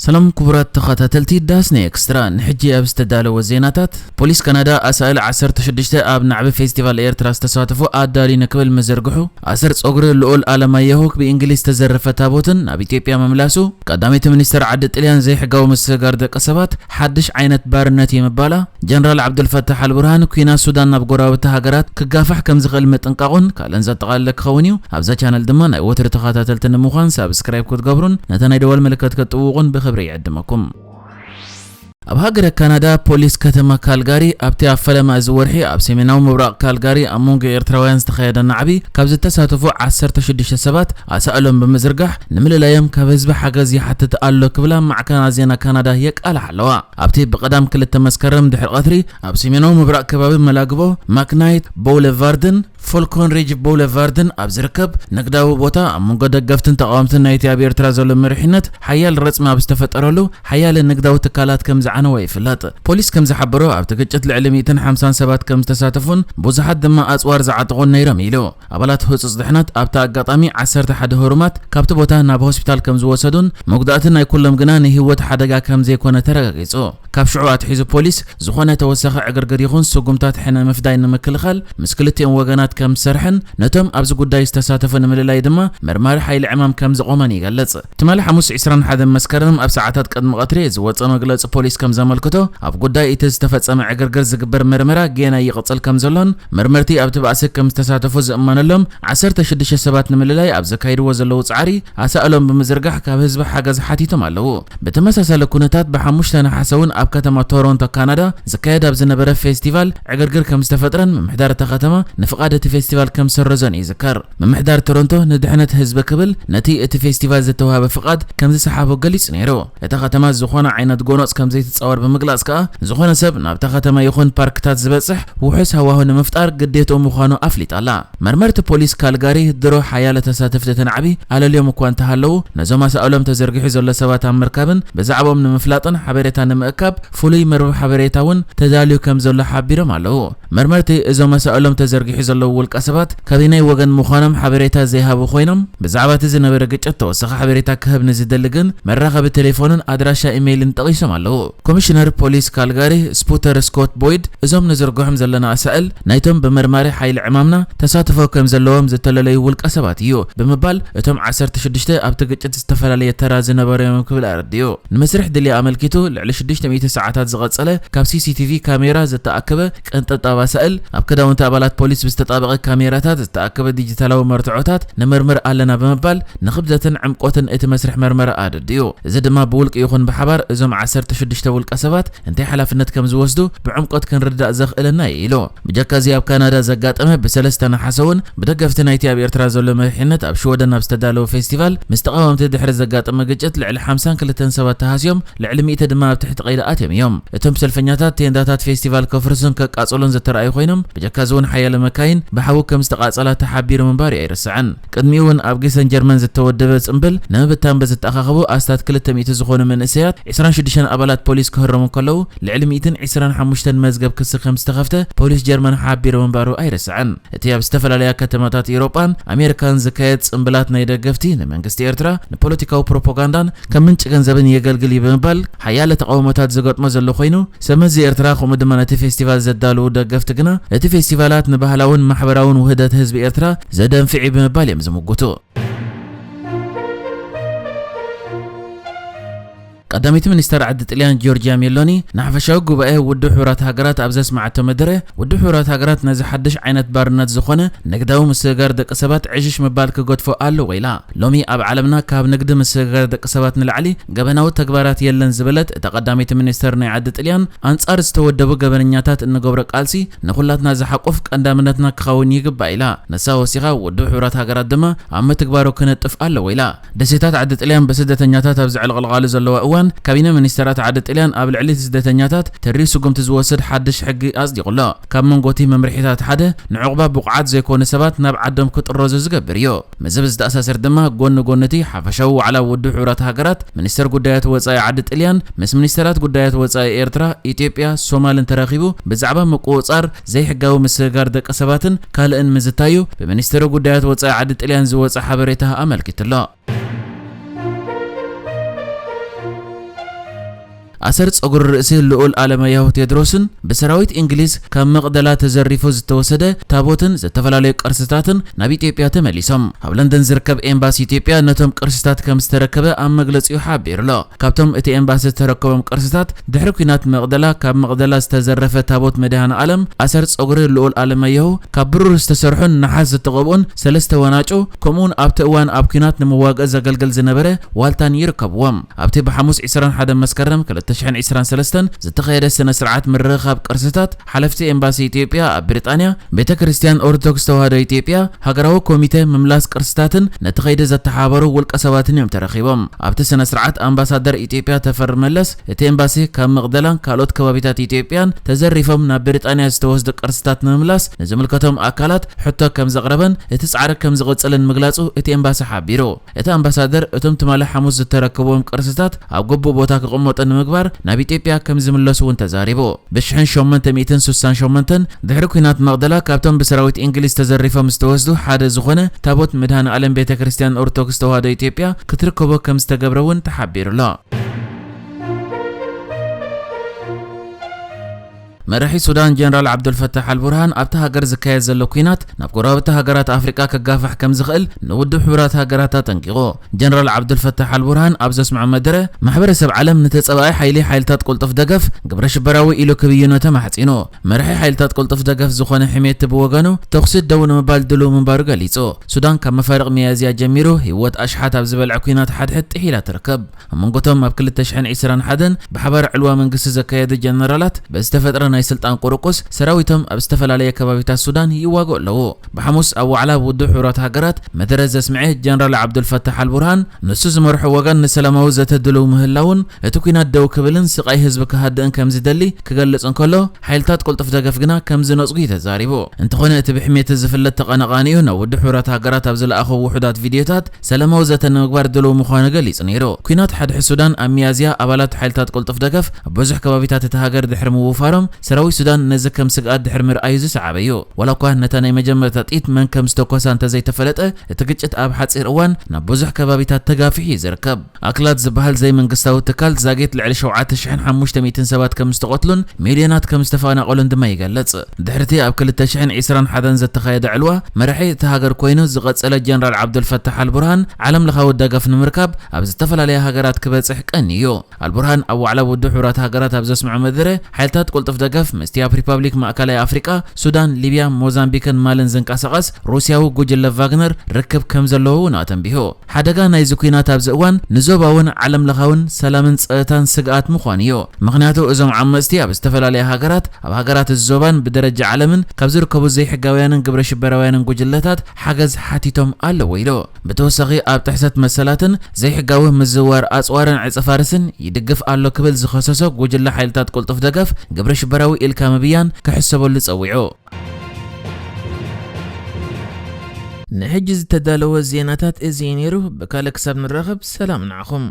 ሰላም ክቡራት ተኸታተልቲ ዳስነ ኤክስትራ፣ ንሕጂ ኣብ ዝተዳለወ ዜናታት፣ ፖሊስ ካናዳ ኣሳእል ዓሰርተ ሽዱሽተ ኣብ ናዕቢ ፌስቲቫል ኤርትራ ዝተሳተፉ ኣዳልዩ ንክብል ምዝርግሑ፣ ኣሰር ጸጉሪ ልኡል ኣለማየሁ ብእንግሊዝ ዝተዘረፈ ታቦትን ናብ ኢትዮጵያ ምምላሱ፣ ቀዳመይቲ ሚኒስተር ዓዲ ጥልያን ዘይሕጋዊ ምስግጋር ደቂ ሰባት ሓድሽ ዓይነት ባርነት እዩ ምባላ፣ ጀነራል ዓብዱልፈታሕ ኣልቡርሃን ኲናት ሱዳን ናብ ጎረባብቲ ሃገራት ክጋፋሕ ከም ዝኽእል ምጥንቃቑን ካልእን ዘጠቓለለ ክኸውን እዩ። ኣብዛ ቻነል ድማ ናይ ወትሪ ተኸታተልቲ ንምዃን ሳብስክራይብ ክትገብሩን ነታ ናይ ደወል ምልክት ክትጥውቑን ብኽብሪ ይዕድመኩም። ኣብ ሃገረ ካናዳ፣ ፖሊስ ከተማ ካልጋሪ ኣብቲ ኣብ ፈለማ እዚ ወርሒ ኣብ ሰሜናዊ ምብራቕ ካልጋሪ ኣብ መንጎ ኤርትራውያን ዝተኻየደ ናዕቢ ካብ ዝተሳተፉ ዓሰርተ ሽዱሽተ ሰባት ኣሳእሎም ብምዝርጋሕ፣ ንምልላዮም ካብ ህዝቢ ሓገዝ ይሓትት ኣሎ ክብላ ማዕከናት ዜና ካናዳ የቃልሓ ኣለዋ። ኣብቲ ብቐዳም ክልተ መስከረም ድሕሪ ቀትሪ ኣብ ሰሜናዊ ምብራቕ ከባቢ መላግቦ ማክናይት ቦውለቫርድን ፎልኮን ሪጅ ቦውለቫርድን ኣብ ዝርከብ ንግዳዊ ቦታ ኣብ መንጎ ደገፍትን ተቓወምትን ናይቲ ኣብ ኤርትራ ዘሎ መሪሕነት ሓያል ረጽሚ ኣብ ዝተፈጠረሉ ሓያለ ንግዳዊ ትካላት ከም ዝዓነወ ይፍለጥ። ፖሊስ ከም ዝሓበሮ ኣብቲ ግጭት ልዕሊ ሚእትን ሓምሳን ሰባት ከም ዝተሳተፉን ብዙሓት ድማ ኣጽዋር ዝዓጠቑን ነይሮም ኢሉ። ኣባላት ህጹጽ ድሕነት ኣብቲ ኣጋጣሚ ዓሰርተ ሓደ ህሩማት ካብቲ ቦታ ናብ ሆስፒታል ከም ዝወሰዱን መጉዳእቲ ናይ ኩሎም ግና ንህይወት ሓደጋ ከም ዘይኮነ ተረጋጊጹ። ካብ ሽዑ ኣትሒዙ ፖሊስ ዝኾነ ተወሳኺ ዕግርግር ይኹን ስጉምታት ሕነ ምፍዳይ ንምክልኻል ምስ ክልቲኦም ወገናት ከም ዝሰርሐን ነቶም ኣብዚ ጉዳይ ዝተሳተፉ ንምልላይ ድማ መርማሪ ሓይሊ ዕማም ከም ዝቖመን ይገልጽ። ትማሊ ሓሙስ ዕስራን ሓደን መስከረም ኣብ ሰዓታት ቅድሚ ቀትሪ ዝወጸ መግለጺ ፖሊስ ከም ዘመልክቶ፣ ኣብ ጉዳይ እቲ ዝተፈጸመ ዕግርግር ዝግበር መርመራ ጌና ይቕጽል ከም ዘሎን መርመርቲ ኣብቲ ባእሲ ከም ዝተሳተፉ ዝእመነሎም ዓሰርተ ሽዱሽተ ሰባት ንምልላይ ኣብ ዘካይድዎ ዘለዉ ጻዕሪ ኣሳእሎም ብምዝርጋሕ ካብ ህዝቢ ሓገዝ ሓቲቶም ኣለዉ። ብተመሳሳሊ ኩነታት ብሓሙሽተ ነሓሰ እውን ኣብ ከተማ ቶሮንቶ ካናዳ ዝካየድ ኣብ ዝነበረ ፌስቲቫል ዕግርግር ከም ዝተፈጥረን ምምሕዳር እታ ከተማ ንፍቓድ እቲ ፌስቲቫል ከም ዝሰረዞን ይዝከር። ምምሕዳር ቶሮንቶ ንድሕነት ህዝቢ ክብል ነቲ እቲ ፌስቲቫል ዝተዋህበ ፍቓድ ከም ዝሰሓቦ ገሊጹ ነይሩ። እታ ከተማ ዝኾነ ዓይነት ጎነጽ ከም ዘይትጻወር ብምግላጽ ከኣ ዝኾነ ሰብ ናብታ ከተማ ይኹን ፓርክታት ዝበጽሕ ውሑስ ሃዋሁ ንምፍጣር ግዴትኡ ምዃኑ ኣፍሊጣ ኣላ። መርመርቲ ፖሊስ ካልጋሪ ድሮ ሓያለ ተሳተፍቲ እቲ ናዕቢ ኣለልዮም እኳ እንተሃለዉ፣ ነዞም ኣሳእሎም ተዘርጊሑ ዘሎ ሰባት ኣብ ምርካብን ብዛዕባኦም ንምፍላጥን ሓበሬታ ንምእካብ ፍሉይ መርበብ ሓበሬታ እውን ተዳልዩ ከም ዘሎ ሓቢሮም ኣለዉ። መርመርቲ እዞም ኣሳእሎም ተዘርጊሑ ዘለዉ ውልቀ ሰባት ካበየናይ ወገን ምዃኖም ሓበሬታ ዘይሃቡ ኮይኖም፣ ብዛዕባ እቲ ዝነበረ ግጭት ተወሳኺ ሓበሬታ ክህብ ንዝደሊ ግን መራኸቢ ቴሌፎንን ኣድራሻ ኢሜይልን ጠቒሶም ኣለዉ። ኮሚሽነር ፖሊስ ካልጋሪ ስፑተር ስኮት ቦይድ፣ እዞም ንዝርግሖም ዘለና ኣሳእል ናይቶም ብመርማሪ ሓይሊ ዕማምና ተሳትፎ ከም ዘለዎም ዝተለለዩ ውልቀ ሰባት እዩ ብምባል፣ እቶም ዓሰርተ ሽዱሽተ ኣብቲ ግጭት ዝተፈላለየ ተራ ዝነበሮም ክብል ኣረዲኡ። ንመስርሕ ድልያ ኣመልኪቱ ልዕሊ ሽዱሽተ ሚእቲ ሰዓታት ዝቐጸለ ካብ ሲሲቲቪ ካሜራ ዝተኣከበ ቅንጥብጣብ ኣሳእል፣ ኣብ ክዳውንቲ ኣባላት ፖሊስ ብዝተጣበቐ ካሜራታት ዝተኣከበ ዲጂታላዊ መርትዖታት ንምርምር ኣለና ብምባል ንኽብደትን ዕምቆትን እቲ መስርሕ መርመራ ኣረዲኡ። እዚ ድማ ብውልቂ ይኹን ብሓባር እዞም ዓሰርተ ሽዱሽተ ውልቀ ሰባት እንታይ ሓላፍነት ከም ዝወስዱ ብዕምቆት ክንርዳእ ዘኽእለና እዩ ኢሉ። ብጀካ እዚ ኣብ ካናዳ ዘጋጠመ ብሰለስተ ነሓሰ እውን ብደገፍቲ ናይቲ ኣብ ኤርትራ ዘሎ መሪሕነት ኣብ ሽወደን ኣብ ዝተዳለወ ፌስቲቫል ምስ ተቓወምቲ ድሕሪ ዘጋጠመ ግጭት ልዕሊ ሓምሳን ክልተን ሰባት ተሃስዮም፣ ልዕሊ ሚእቲ ድማ ኣብ ትሕቲ ቀይዲ ኣትዮም እዮም። እቶም ሰልፈኛታት ቴንዳታት ፌስቲቫል ከፍርሱን ከቃጽሉን ዝተረኣዩ ኮይኖም፣ ብጀካ እዚ እውን ሓያለ መካይን ብሓዊ ከም ዝተቓጸላ ተሓቢሩ ምንባሩ ኣይርስዕን። ቅድሚኡ እውን ኣብ ጊሰን ጀርመን ዝተወደበ ጽምብል ንምብታን ብዝተኣኻኸቡ ኣስታት ክልተ ሚእቲ ዝኾኑ መንእሰያት ዕስራን ሽዱሽተን ኣባላት ፖሊስ ክህረሙ ከለዉ፣ ልዕሊ ሚእትን ዕስራን ሓሙሽተን መዝገብ ክሲ ከም ዝተኸፍተ ፖሊስ ጀርመን ሓቢሩ ምንባሩ ኣይርስዕን። እቲ ኣብ ዝተፈላለያ ከተማታት ኤውሮጳን ኣሜሪካን ዝካየድ ጽምብላት ናይ ደገፍቲ ንመንግስቲ ኤርትራ ንፖለቲካዊ ፕሮፓጋንዳን ከም ምንጪ ገንዘብን የገልግል እዩ ብምባል ሓያለ ተቓውሞታት ዝገጥሞ ዘሎ ኮይኑ፣ ሰብ መዚ ኤርትራ ከምኡ ድማ ነቲ ፌስቲቫል ዘዳለዉ ደገፍቲ ግና እቲ ፌስቲቫላት ንባህላውን ማሕበራውን ውህደት ህዝቢ ኤርትራ ዘደንፍዕ እዩ ብምባል እዮም ዝምጉቱ። ቀዳመይቲ ሚኒስተር ዓዲ ጥልያን ጆርጅያ ሜሎኒ ንሓፈሻዊ ጉባኤ ውድብ ሕቡራት ሃገራት ኣብ ዘስማዓቶ መደረ፣ ውድብ ሕቡራት ሃገራት ነዚ ሓድሽ ዓይነት ባርነት ዝኾነ ንግዳዊ ምስግጋር ደቂ ሰባት ዕሽሽ ምባል ክገድፎ ኣለዎ ኢላ። ሎሚ ኣብ ዓለምና ካብ ንግዲ ምስግጋር ደቂ ሰባት ንላዕሊ ገበናዊ ተግባራት የለን ዝበለት እታ ቀዳመይቲ ሚኒስተር ናይ ዓዲ ጥልያን፣ ኣንጻር ዝተወደቡ ገበነኛታት እንገብሮ ቃልሲ ንኹላትና ዝሓቁፍ ቀንዳምነትና ክኸውን ይግባእ ኢላ። ንሳ ወሲኻ ውድብ ሕቡራት ሃገራት ድማ ኣብ ምትግባሩ ክነጥፍ ኣለዎ ኢላ። ደሴታት ዓዲ ጥልያን ብስደተኛታት ኣብ ዘዕለቕልቓሉ ዘለዋ እዋን፣ ካቢነ ሚኒስተራት ዓዲ ጥልያን ኣብ ልዕሊ እቲ ስደተኛታት ተሪር ስጉምቲ ዝወስድ ሓድሽ ሕጊ ኣጽዲቑ ኣሎ። ካብ መንጎ እቲ መምርሒታት ሓደ፣ ንዕቑባ ብቑዓት ዘይኮኑ ሰባት ናብ ዓዶም ክጥረዙ ዝገብር እዩ። ምስዚ ብዝተኣሳሰር ድማ፣ ጎኒ ጎኒ እቲ ሓፈሻዊ ዋዕላ ውድብ ሕቡራት ሃገራት፣ ሚኒስተር ጉዳያት ወጻኢ ዓዲ ጥልያን ምስ ሚኒስተራት ጉዳያት ወጻኢ ኤርትራ፣ ኢትዮጵያ፣ ሶማልን ተራኺቡ ብዛዕባ ምቁጽጻር ዘይሕጋዊ ምስግጋር ደቂ ሰባትን ካልእን ምዝታዩ ብሚኒስተሪ ጉዳያት ወጻኢ ዓዲ ጥልያን ዝወጸ ሓበሬታ ኣመልኪቱ ኣሎ። ኣሰር ጸጉሪ ርእሲ ልኡል ኣለማየሁ ቴድሮስን ብሰራዊት እንግሊዝ ካብ መቕደላ ተዘሪፉ ዝተወሰደ ታቦትን ዝተፈላለዩ ቅርስታትን ናብ ኢትዮጵያ ተመሊሶም። ኣብ ለንደን ዝርከብ ኤምባሲ ኢትዮጵያ ነቶም ቅርስታት ከም ዝተረከበ ኣብ መግለጺኡ ሓቢሩ ኣሎ። ካብቶም እቲ ኤምባሲ ዝተረከቦም ቅርስታት፣ ድሕሪ ኲናት መቕደላ ካብ መቕደላ ዝተዘረፈ ታቦት መድኃኔ ዓለም፣ ኣሰር ጸጉሪ ልኡል ኣለማየሁ፣ ካብ ብሩር ዝተሰርሑን ነሓስ ዝተቐብኡን ሰለስተ ወናጩ፣ ከምኡውን ኣብቲ እዋን ኣብ ኲናት ንምዋግእ ዘገልግል ዝነበረ ዋልታን ይርከብዎም። ኣብቲ ብሓሙስ ዕስራን ሓደን መስከረም ክልተ ሽሕን ዕስራን ሰለስተን ዝተኻየደ ስነ ስርዓት ምርኻብ ቅርስታት፣ ሓለፍቲ ኤምባሲ ኢትዮጵያ ኣብ ብሪጣንያ፣ ቤተ ክርስቲያን ኦርቶዶክስ ተዋህዶ ኢትዮጵያ፣ ሃገራዊ ኮሚቴ ምምላስ ቅርስታትን ነቲ ከይዲ ዘተሓባበሩ ውልቀ ሰባትን እዮም ተረኺቦም። ኣብቲ ስነ ስርዓት ኣምባሳደር ኢትዮጵያ ተፈሪ መለስ፣ እቲ ኤምባሲ ካብ መቕደላን ካልኦት ከባቢታት ኢትዮጵያን ተዘሪፎም ናብ ብሪጣንያ ዝተወስዱ ቅርስታት ንምምላስ ንዝምልከቶም ኣካላት ሕቶ ከም ዘቕረበን እቲ ጻዕሪ ከም ዝቕጽልን ምግላጹ እቲ ኤምባሲ ሓቢሩ። እቲ ኣምባሳደር፣ እቶም ትማሊ ሓሙስ ዝተረከብዎም ቅርስታት ኣብ ግቡእ ቦታ ክቕመጡ ንምግባር ናብ ኢትዮጵያ ከም ዝምለሱ እውን ተዛሪቡ። ብ ሽሕን ሸሞንተ ሚእትን ስሳን ሸሞንተን ድሕሪ ኲናት መቕደላ ካብቶም ብሰራዊት እንግሊዝ ተዘሪፎም ዝተወስዱ ሓደ ዝኾነ ታቦት መድኃኔ ዓለም ቤተ ክርስቲያን ኦርቶዶክስ ተዋህዶ ኢትዮጵያ ክትርከቦ ከም ዝተገብረ እውን ተሓቢሩ ኣሎ። መራሒ ሱዳን ጀነራል ዓብዱልፈታሕ ኣልቡርሃን ኣብታ ሃገር ዝካየድ ዘሎ ኲናት ናብ ጎረባብቲ ሃገራት ኣፍሪቃ ከጋፍሕ ከም ዝኽእል ንውድብ ሕቡራት ሃገራት ኣጠንቂቑ። ጀነራል ዓብዱልፈታሕ ኣልቡርሃን ኣብ ዘስምዖ መደረ፣ ማሕበረሰብ ዓለም ንተጸባኢ ሓይሊ ሓይልታት ቅልጡፍ ደገፍ ግብረ ሽበራዊ ኢሉ ክብይኖ ተማሕጺኑ። መራሒ ሓይልታት ቅልጡፍ ደገፍ ዝኾነ ሕሜቲ ብወገኑ፣ ተኹሲ ደው ንምባል ድሉው ምንባሩ ገሊጹ። ሱዳን ካብ መፋርቕ ሚያዝያ ጀሚሩ ህይወት ኣሽሓት ኣብ ዝበልዐ ኲናት ሓድሕድ ጥሒላ ትርከብ። ኣብ መንጎቶም ኣብ ክልተ ሽሕን ዕስራን ሓደን ብሓባር ዕልዋ መንግስቲ ዘካየዱ ጀነራላት፣ ብዝተፈጥረ ናይ ስልጣን ቁርቁስ ሰራዊቶም ኣብ ዝተፈላለየ ከባቢታት ሱዳን ይዋግኡ ኣለዉ። ብሓሙስ ኣብ ዋዕላ ውድብ ሕቡራት ሃገራት መደረ ዘስምዐ ጀነራል ዓብዱልፈታሕ ኣልቡርሃን፣ ንሱ ዝመርሖ ወገን ንሰላማዊ ዘተ ድሉው ምህላውን እቲ ኲናት ደው ክብልን ስቓይ ህዝቢ ክሃድእን ከም ዝደሊ ክገልጽ እንከሎ፣ ሓይልታት ቅልጡፍ ደገፍ ግና ከም ዝነጽጉ እዩ ተዛሪቡ። እንተኾነ፣ እቲ ብሕሜቲ ዝፍለጥ ተቐናቓኒኡ ናብ ውድብ ሕቡራት ሃገራት ኣብ ዝለኣኾ ውሑዳት ቪድዮታት፣ ሰላማዊ ዘተ ንምግባር ድሉው ምዃኑ ገሊጹ ነይሩ። ኲናት ሓድሕድ ሱዳን ኣብ ሚያዝያ ኣባላት ሓይልታት ቅልጡፍ ደገፍ ኣብ ብዙሕ ከባቢታት እታ ሃገር ድሕሪ ምውፋሮም፣ ሰራዊት ሱዳን ነዚ ከም ስግኣት ድሕሪ ምርኣዩ ዝሰዓበ እዩ። ዋላ እኳ ነታ ናይ መጀመርታ ጥይት መን ከም ዝተኮሳ እንተዘይተፈለጠ፣ እቲ ግጭት ኣብ ሓጺር እዋን ናብ ብዙሕ ከባቢታት ተጋፊሑ እዩ ዝርከብ። ኣክላድ ዝበሃል ዘይመንግስታዊ ትካል፣ ዛጊት ልዕሊ ሸውዓተ ሽሕን ሓሙሽተ ሚእትን ሰባት ከም ዝተቐትሉን ሚልዮናት ከም ዝተፈናቐሉን ድማ ይገልጽ። ድሕሪቲ ኣብ ክልተ ሽሕን ዕስራን ሓደን ዘተኻየደ ዕልዋ፣ መራሒ እቲ ሃገር ኮይኑ ዝቐጸለ ጀነራል ዓብዱልፈታሕ ኣልቡርሃን፣ ዓለም ለኻዊ ደገፍ ንምርካብ ኣብ ዝተፈላለያ ሃገራት ክበጽሕ ቀንዩ እዩ። ኣልቡርሃን ኣብ ዋዕላ ውድብ ሕቡራት ሃገራት ኣብ ዘስምዖ መደረ፣ ሓይልታት ቅልጡፍ ደገፍ ምስቲ ኣብ ሪፓብሊክ ማእከላይ ኣፍሪቃ፣ ሱዳን፣ ሊብያ፣ ሞዛምቢክን ማልን ዝንቀሳቐስ ሩስያዊ ጉጅለ ቫግነር ርክብ ከም ዘለዎ እውን ኣተንቢሁ። ሓደጋ ናይዚ ኲናት ኣብዚ እዋን ንዞባውን ዓለም ለኻውን ሰላምን ጸጥታን ስግኣት ምዃኑ እዩ። ምኽንያቱ፣ እዞም ዓመጽቲ ኣብ ዝተፈላለያ ሃገራት፣ ኣብ ሃገራት እዚ ዞባን ብደረጃ ዓለምን ካብ ዝርከቡ ዘይሕጋውያንን ግብረ ሽበራውያንን ጉጅለታት ሓገዝ ሓቲቶም ኣለዉ ኢሉ። ብተወሳኺ፣ ኣብ ጥሕሰት መሰላትን ዘይሕጋዊ ምዝውዋር ኣጽዋርን ዕጸ ፋርስን ይድግፍ ኣሎ ክብል ዝኸሰሶ ጉጅለ ሓይልታት ቅልጡፍ ደገፍ፣ ግብረ ሽበራዊ ኢልካ ምብያን ክሕሰበሉ ጸዊዑ። ንሕጂ ዝተዳለወ ዜናታት እዚ እዩ ነይሩ። ብካልእ ክሳብ ንራኸብ፣ ሰላም ንዓኹም።